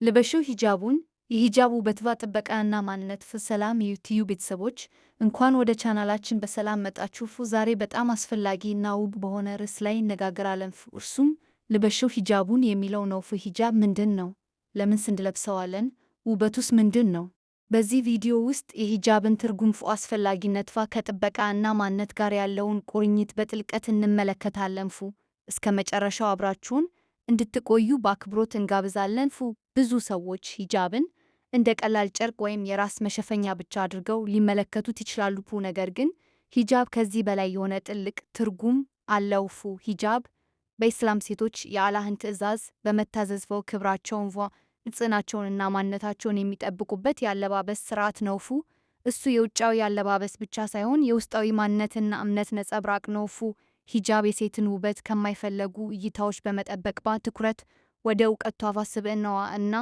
ልበሺው ሂጃቡን። የሂጃብ ውበትዋ ጥበቃና ማንነት። ሰላም የዩቲዩብ ቤተሰቦች፣ እንኳን ወደ ቻናላችን በሰላም መጣችሁ። ዛሬ በጣም አስፈላጊ እና ውብ በሆነ ርዕስ ላይ እነጋገራለን። እርሱም ልበሺው ሂጃቡን የሚለው ነው። ሂጃብ ምንድን ነው? ለምንስ እንለብሰዋለን? ውበቱስ ምንድን ነው? በዚህ ቪዲዮ ውስጥ የሂጃብን ትርጉም፣ አስፈላጊነት፣ ከጥበቃ እና ማንነት ጋር ያለውን ቁርኝት በጥልቀት እንመለከታለን። እስከ መጨረሻው አብራችሁን እንድትቆዩ በአክብሮት እንጋብዛለን። ብዙ ሰዎች ሂጃብን እንደ ቀላል ጨርቅ ወይም የራስ መሸፈኛ ብቻ አድርገው ሊመለከቱት ይችላሉ። ነገር ግን ሂጃብ ከዚህ በላይ የሆነ ጥልቅ ትርጉም አለው። ሂጃብ በኢስላም ሴቶች የአላህን ትዕዛዝ በመታዘዝ ክብራቸውን፣ ንጽህናቸውንና ማንነታቸውን የሚጠብቁበት የአለባበስ ስርዓት ነው። እሱ የውጫዊ አለባበስ ብቻ ሳይሆን የውስጣዊ ማንነትና እምነት ነጸብራቅ ነው። ሂጃብ የሴትን ውበት ከማይፈለጉ እይታዎች በመጠበቅ ትኩረት ወደ እውቀቷ፣ ስብዕናዋ እና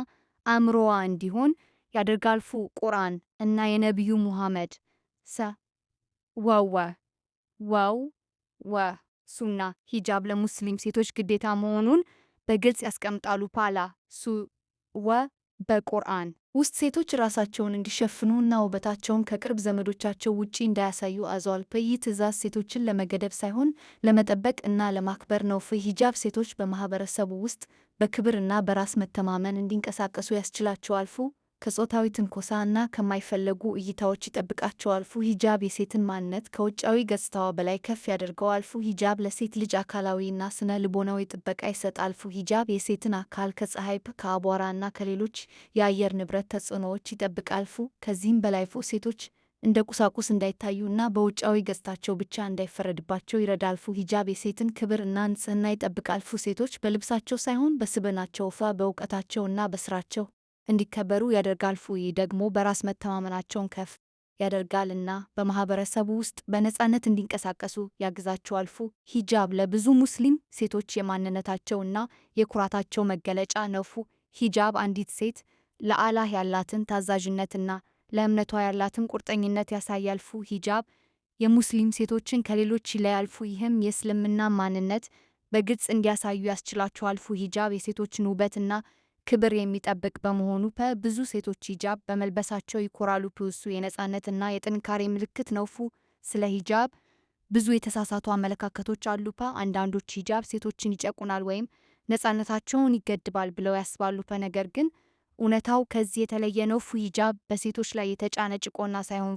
አእምሮዋ እንዲሆን ያደርጋል። ቁርአን እና የነቢዩ ሙሐመድ ሰ ወወ ወው ወ ሱና ሂጃብ ለሙስሊም ሴቶች ግዴታ መሆኑን በግልጽ ያስቀምጣሉ። ፓላ ሱ ወ በቁርአን ውስጥ ሴቶች ራሳቸውን እንዲሸፍኑ እና ውበታቸውን ከቅርብ ዘመዶቻቸው ውጪ እንዳያሳዩ አዟል። ይህ ትዕዛዝ ሴቶችን ለመገደብ ሳይሆን ለመጠበቅ እና ለማክበር ነው። ሂጃብ ሴቶች በማህበረሰቡ ውስጥ በክብር እና በራስ መተማመን እንዲንቀሳቀሱ ያስችላቸዋል። ከጾታዊ ትንኮሳ እና ከማይፈለጉ እይታዎች ይጠብቃቸዋል። ሂጃብ የሴትን ማንነት ከውጫዊ ገጽታዋ በላይ ከፍ ያደርገዋል። ሂጃብ ለሴት ልጅ አካላዊ እና ስነ ልቦናዊ ጥበቃ ይሰጣል። ሂጃብ የሴትን አካል ከፀሐይ፣ ከአቧራ እና ከሌሎች የአየር ንብረት ተጽዕኖዎች ይጠብቃል። ከዚህም በላይ ሴቶች እንደ ቁሳቁስ እንዳይታዩ እና በውጫዊ ገጽታቸው ብቻ እንዳይፈረድባቸው ይረዳል። ሂጃብ የሴትን ክብር እና ንጽህና ይጠብቃል። ሴቶች በልብሳቸው ሳይሆን በስብዕናቸው፣ በእውቀታቸው እና በስራቸው እንዲከበሩ ያደርጋል። ይህ ደግሞ በራስ መተማመናቸውን ከፍ ያደርጋል እና በማህበረሰቡ ውስጥ በነፃነት እንዲንቀሳቀሱ ያግዛቸዋል። ሂጃብ ለብዙ ሙስሊም ሴቶች የማንነታቸው እና የኩራታቸው መገለጫ ነው። ሂጃብ አንዲት ሴት ለአላህ ያላትን ታዛዥነትና ለእምነቷ ያላትን ቁርጠኝነት ያሳያል። ሂጃብ የሙስሊም ሴቶችን ከሌሎች ይለያል። ይህም የእስልምና ማንነት በግልጽ እንዲያሳዩ ያስችላቸዋል። ሂጃብ የሴቶችን ውበትና ክብር የሚጠብቅ በመሆኑ ብዙ ሴቶች ሂጃብ በመልበሳቸው ይኮራሉ። እሱ የነፃነትና የጥንካሬ ምልክት ነው። ስለ ሂጃብ ብዙ የተሳሳቱ አመለካከቶች አሉ። አንዳንዶች ሂጃብ ሴቶችን ይጨቁናል ወይም ነፃነታቸውን ይገድባል ብለው ያስባሉ። ነገር ግን እውነታው ከዚህ የተለየ ነው። ሂጃብ በሴቶች ላይ የተጫነ ጭቆና ሳይሆን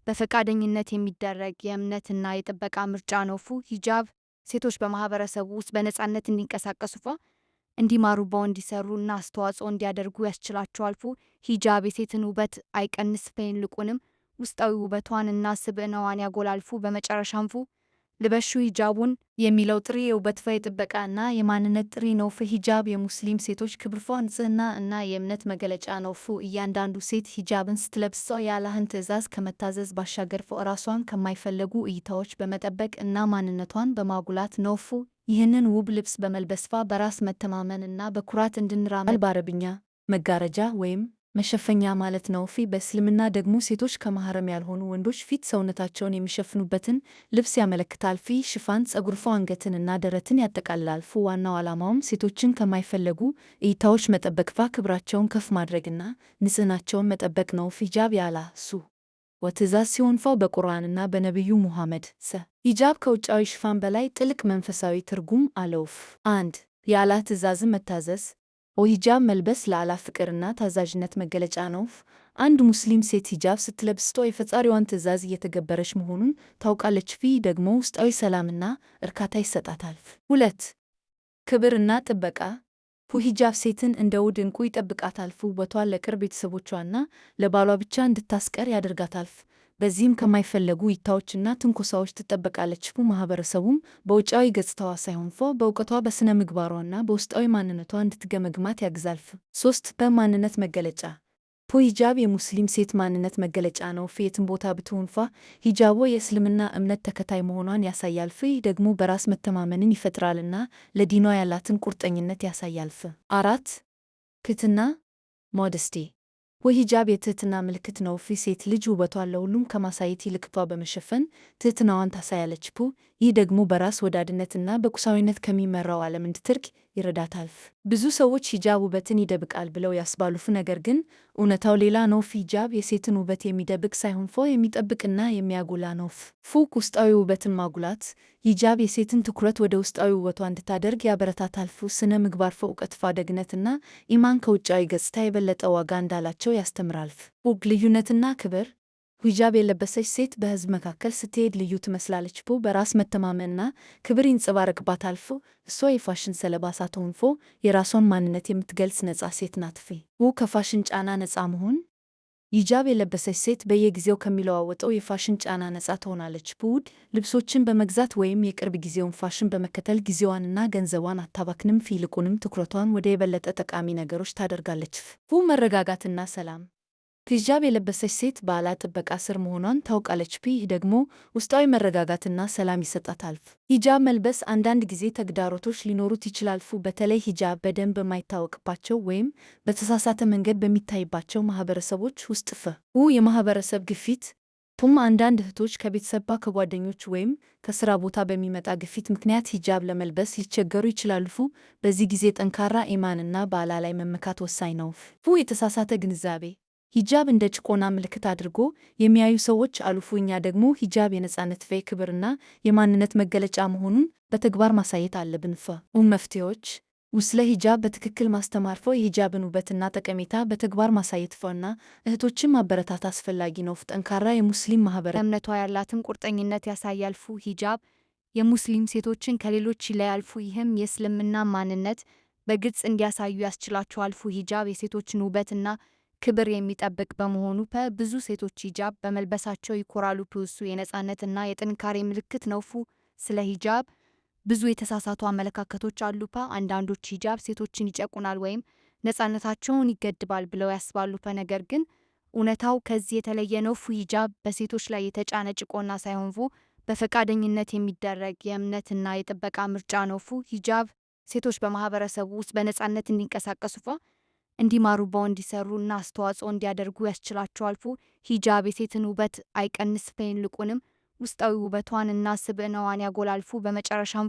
በፈቃደኝነት የሚደረግ የእምነትና የጥበቃ ምርጫ ነው። ሂጃብ ሴቶች በማህበረሰቡ ውስጥ በነፃነት እንዲንቀሳቀሱ፣ እንዲማሩ፣ እንዲሰሩ እና አስተዋጽኦ እንዲያደርጉ ያስችላቸዋል። ሂጃብ የሴትን ውበት አይቀንስም፣ ይልቁንም ውስጣዊ ውበቷን እና ስብዕናዋን ያጎላል። በመጨረሻም ልበሺው ሂጃቡን የሚለው ጥሪ የውበት፣ የጥበቃ እና የማንነት ጥሪ ነው። ሂጃብ የሙስሊም ሴቶች ክብር፣ ንጽህና እና የእምነት መገለጫ ነው። እያንዳንዱ ሴት ሂጃብን ስትለብስ የአላህን ትዕዛዝ ከመታዘዝ ባሻገር ራሷን ከማይፈለጉ እይታዎች በመጠበቅ እና ማንነቷን በማጉላት ነው። ይህንን ውብ ልብስ በመልበስ በራስ መተማመን እና በኩራት እንድንራመድ። በአረብኛ መጋረጃ ወይም መሸፈኛ ማለት ነው። በእስልምና ደግሞ ሴቶች ከማህረም ያልሆኑ ወንዶች ፊት ሰውነታቸውን የሚሸፍኑበትን ልብስ ያመለክታል። ሽፋን ፀጉር፣ አንገትን እና ደረትን ያጠቃልላል። ዋናው ዓላማውም ሴቶችን ከማይፈለጉ እይታዎች መጠበቅ፣ ክብራቸውን ከፍ ማድረግና ንጽህናቸውን መጠበቅ ነው። ሂጃብ የአላህ ሱ ወትዕዛዝ ሲሆን በቁርአንና በነቢዩ ሙሐመድ ሰ ሂጃብ ከውጫዊ ሽፋን በላይ ጥልቅ መንፈሳዊ ትርጉም አለው። 1. የአላህ ትዕዛዝን መታዘዝ። ሂጃብ መልበስ ለአላህ ፍቅርና ታዛዥነት መገለጫ ነው። አንድ ሙስሊም ሴት ሂጃብ ስትለብስ የፈጣሪዋን ትዕዛዝ እየተገበረች መሆኑን ታውቃለች። ይህ ደግሞ ውስጣዊ ሰላምና እርካታ ይሰጣታል። 2. ክብርና ጥበቃ። ሂጃብ ሴትን እንደ ውድ ዕንቁ ይጠብቃታል። ውበቷን ለቅርብ ቤተሰቦቿና ለባሏ ብቻ እንድታስቀር ያደርጋታል። በዚህም ከማይፈለጉ እይታዎችና ትንኮሳዎች ትጠበቃለች። ማህበረሰቡም በውጫዊ ገጽታዋ ሳይሆን በእውቀቷ፣ በስነ ምግባሯና በውስጣዊ ማንነቷ እንድትገመግማት ያግዛል። 3. በማንነት መገለጫ። ሂጃብ የሙስሊም ሴት ማንነት መገለጫ ነው። የትም ቦታ ብትሆን ሂጃቧ የእስልምና እምነት ተከታይ መሆኗን ያሳያል። ይህ ደግሞ በራስ መተማመንን ይፈጥራልና ለዲኗ ያላትን ቁርጠኝነት ያሳያል። 4. ትህትና modesty። ሂጃብ የትህትና ምልክት ነው። ሴት ልጅ ውበቷን ለሁሉም ከማሳየት ይልቅ በመሸፈን ትህትናዋን ታሳያለች። ይህ ደግሞ በራስ ወዳድነትና በቁሳዊነት ከሚመራው ዓለም እንድትርቅ ይረዳታል። ብዙ ሰዎች ሂጃብ ውበትን ይደብቃል ብለው ያስባሉ፣ ነገር ግን እውነታው ሌላ ነው። ሂጃብ የሴትን ውበት የሚደብቅ ሳይሆን የሚጠብቅና የሚያጎላ ነው። ውስጣዊ ውበትን ማጉላት ሂጃብ የሴትን ትኩረት ወደ ውስጣዊ ውበቷ እንድታደርግ ያበረታታል። ስነ ምግባር፣ እውቀት፣ ደግነትና ኢማን ከውጫዊ ገጽታ የበለጠ ዋጋ እንዳላቸው ያስተምራል። ልዩነትና ክብር ሂጃብ የለበሰች ሴት በሕዝብ መካከል ስትሄድ ልዩ ትመስላለች። በራስ መተማመንና ክብር ይንጸባረቅባታል። እሷ የፋሽን ሰለባ ሳትሆን የራሷን ማንነት የምትገልጽ ነፃ ሴት ናት። ከፋሽን ጫና ነፃ መሆን ሂጃብ የለበሰች ሴት በየጊዜው ከሚለዋወጠው የፋሽን ጫና ነፃ ትሆናለች። ውድ ልብሶችን በመግዛት ወይም የቅርብ ጊዜውን ፋሽን በመከተል ጊዜዋንና ገንዘቧን አታባክንም። ይልቁንም ትኩረቷን ወደ የበለጠ ጠቃሚ ነገሮች ታደርጋለች። መረጋጋትና ሰላም ሂጃብ የለበሰች ሴት በአላህ ጥበቃ ስር መሆኗን ታውቃለች። ይህ ደግሞ ውስጣዊ መረጋጋትና ሰላም ይሰጣታል። ሂጃብ መልበስ አንዳንድ ጊዜ ተግዳሮቶች ሊኖሩት ይችላል። በተለይ ሂጃብ በደንብ በማይታወቅባቸው ወይም በተሳሳተ መንገድ በሚታይባቸው ማህበረሰቦች ውስጥ። የማህበረሰብ ግፊት አንዳንድ እህቶች ከቤተሰብ፣ ከጓደኞች ወይም ከስራ ቦታ በሚመጣ ግፊት ምክንያት ሂጃብ ለመልበስ ሊቸገሩ ይችላሉ። በዚህ ጊዜ ጠንካራ ኢማንና በአላህ ላይ መመካት ወሳኝ ነው። የተሳሳተ ግንዛቤ ሂጃብ እንደ ጭቆና ምልክት አድርጎ የሚያዩ ሰዎች አሉ። እኛ ደግሞ ሂጃብ የነፃነት፣ ክብርና የማንነት መገለጫ መሆኑን በተግባር ማሳየት አለብን። መፍትሄዎች ስለ ሂጃብ በትክክል ማስተማር፣ የሂጃብን ውበትና ጠቀሜታ በተግባር ማሳየት እና እህቶችን ማበረታታት አስፈላጊ ነው። ጠንካራ የሙስሊም ማህበረሰብ እምነቷ ያላትን ቁርጠኝነት ያሳያል። ሂጃብ የሙስሊም ሴቶችን ከሌሎች ይለያል። ይህም የእስልምና ማንነት በግልጽ እንዲያሳዩ ያስችላቸዋል። ሂጃብ የሴቶችን ውበትና ክብር የሚጠብቅ በመሆኑ ብዙ ሴቶች ሂጃብ በመልበሳቸው ይኮራሉ። እሱ የነፃነትና የጥንካሬ ምልክት ነው። ስለ ሂጃብ ብዙ የተሳሳቱ አመለካከቶች አሉ። አንዳንዶች ሂጃብ ሴቶችን ይጨቁናል ወይም ነፃነታቸውን ይገድባል ብለው ያስባሉ። ነገር ግን እውነታው ከዚህ የተለየ ነው። ሂጃብ በሴቶች ላይ የተጫነ ጭቆና ሳይሆን በፈቃደኝነት የሚደረግ የእምነትና የጥበቃ ምርጫ ነው። ሂጃብ ሴቶች በማህበረሰቡ ውስጥ በነፃነት እንዲንቀሳቀሱ፣ እንዲማሩ፣ እንዲሰሩ እና አስተዋጽኦ እንዲያደርጉ ያስችላቸዋል። ሂጃብ የሴትን ውበት አይቀንስም፣ ይልቁንም ውስጣዊ ውበቷን እና ስብዕናዋን ያጎላል። በመጨረሻም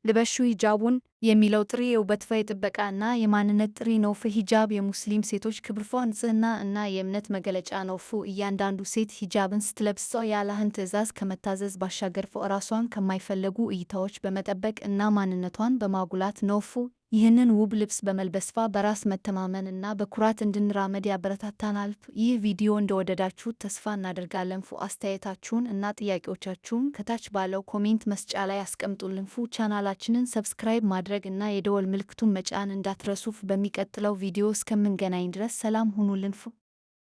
ልበሹ ሂጃቡን የሚለው ጥሪ የውበት፣ የጥበቃ እና የማንነት ጥሪ ነው። ሂጃብ የሙስሊም ሴቶች ክብር፣ ንጽህና እና የእምነት መገለጫ ነው። እያንዳንዱ ሴት ሂጃብን ስትለብስ የአላህን ትዕዛዝ ከመታዘዝ ባሻገር ራሷን ከማይፈለጉ እይታዎች በመጠበቅ እና ማንነቷን በማጉላት ነው። ይህንን ውብ ልብስ በመልበስ በራስ መተማመን እና በኩራት እንድንራመድ ያበረታታናል። ይህ ቪዲዮ እንደወደዳችሁት ተስፋ እናደርጋለን። አስተያየታችሁን እና ጥያቄዎቻችሁን ከታች ባለው comment መስጫ ላይ አስቀምጡልን። ቻናላችንን subscribe ማድረግ እና የደወል ምልክቱን መጫን እንዳትረሱ። በሚቀጥለው ቪዲዮ እስከምንገናኝ ድረስ ሰላም ሁኑልን።